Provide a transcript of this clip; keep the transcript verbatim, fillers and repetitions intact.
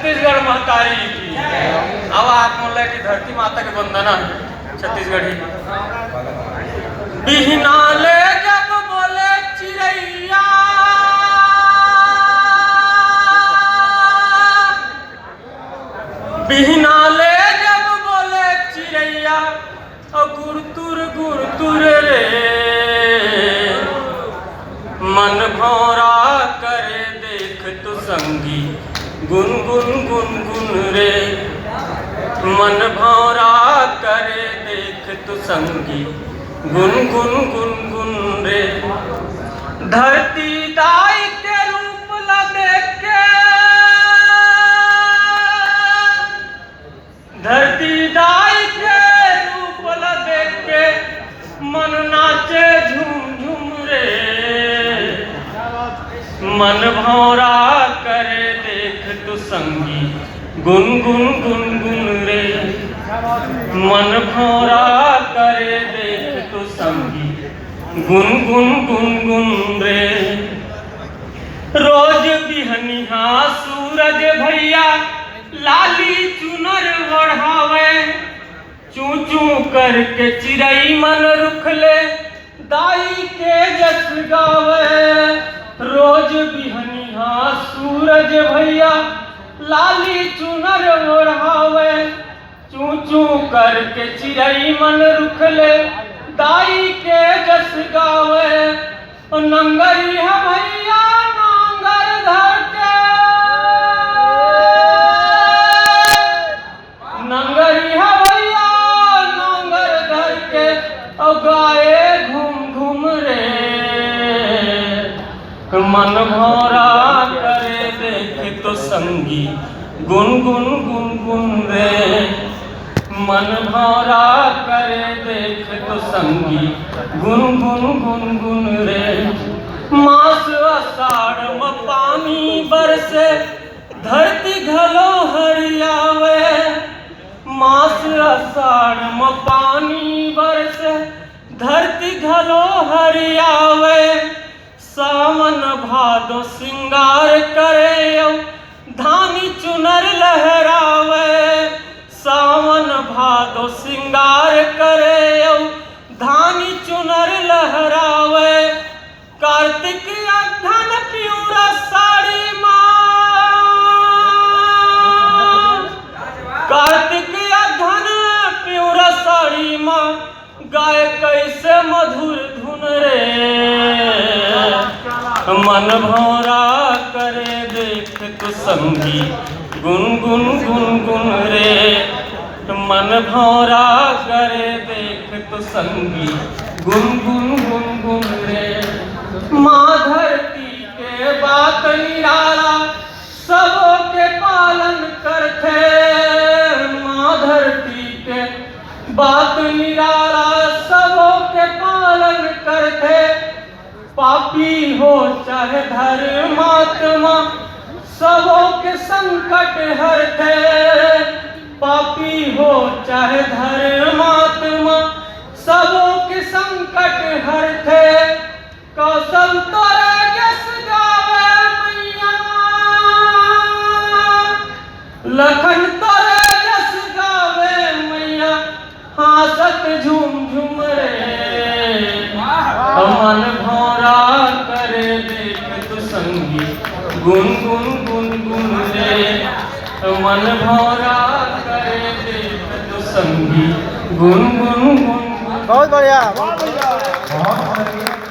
छत्तीसगढ़ महतारी की। अब आप मन ला कि धरती माता के वंदना हे छत्तीसगढ़ी। बिहना ले जब बोले चिरैया, बिहना ले जब बोले चिरैया, ओ गुरतुर गुरतुर रे, मन भौरा करे देख तो संगी, गुन गुन गुन गुन रे। मन भौरा करे देख तो संगी, गुन गुन गुन गुन रे। धरती दाई के रूप ला देख के, धरती दाई के रूप ला देख के मन नाचे झूम झूम रे। मन भौरा करे देख तो संगी, गुन गुन गुन गुन रे। मन भौरा करे देख तो संगी, गुन गुन गुन गुन रे। रोज बिहनिहा सूरज भैया लाली चुनर ओढ़ावे, चू चू करके चिरई मन रुख ले दाई के जस गावे। रोज बिहनिहा सूरज भैया लाली चुनर ओढ़ावे, चू चू करके चिरई मन रुख ले दाई के जस गावे। ओ नंगरी ह भैया नांगर धर के, नंगरी ह भैया नांगर धर के, ओ गाए घूम घूम रे। मन भौरा करे देख तो संगी, गुन गुन गुन गुन रे। मन भौरा करे देख तो संगी, गुन गुन गुन गुन रे। मास आषाढ़ म पानी बरसे, धरती घलो हरियावे। मास आषाढ़ म पानी बरसे, धरती घलो हरियावे। सावन भादो सिंगार करे अउ धानी चुनर लहरावे। सावन भादो सिंगार करे अउ धानी चुनर लहरावे। कार्तिक अगहन पिंवरा साड़ी मा, कार्तिक अगहन पिंवरा साड़ी मा, गाए कइसे मधुर धुन रे। मन भौरा करे देख तो संगी, गुन गुन गुन गुन रे। मन भौरा करे देख तो संगी, गुन गुन गुन गुन रे। माँ धरती के बात निराला, सबो के पालन करथे। माँ धरती के बात निराला, सबो के पालन करथे। पापी हो चाहे धर्मात्मा, सबो के संकट हरथे। पापी हो चाहे धर्मात्मा, सबो के संकट हरथे। कौशल तोरे जस गावे मैया, लखन तोरे जस गावे मैया, हाँसत झूम झूम रे। मन भौरा करे देख तो संगी, गुन गुन गुन गुन रे। मन भौरा करे देख तो संगी, गुन गुन गुन गुन। बहुत बढ़िया, बहुत बढ़िया। बहुत बढ़िया।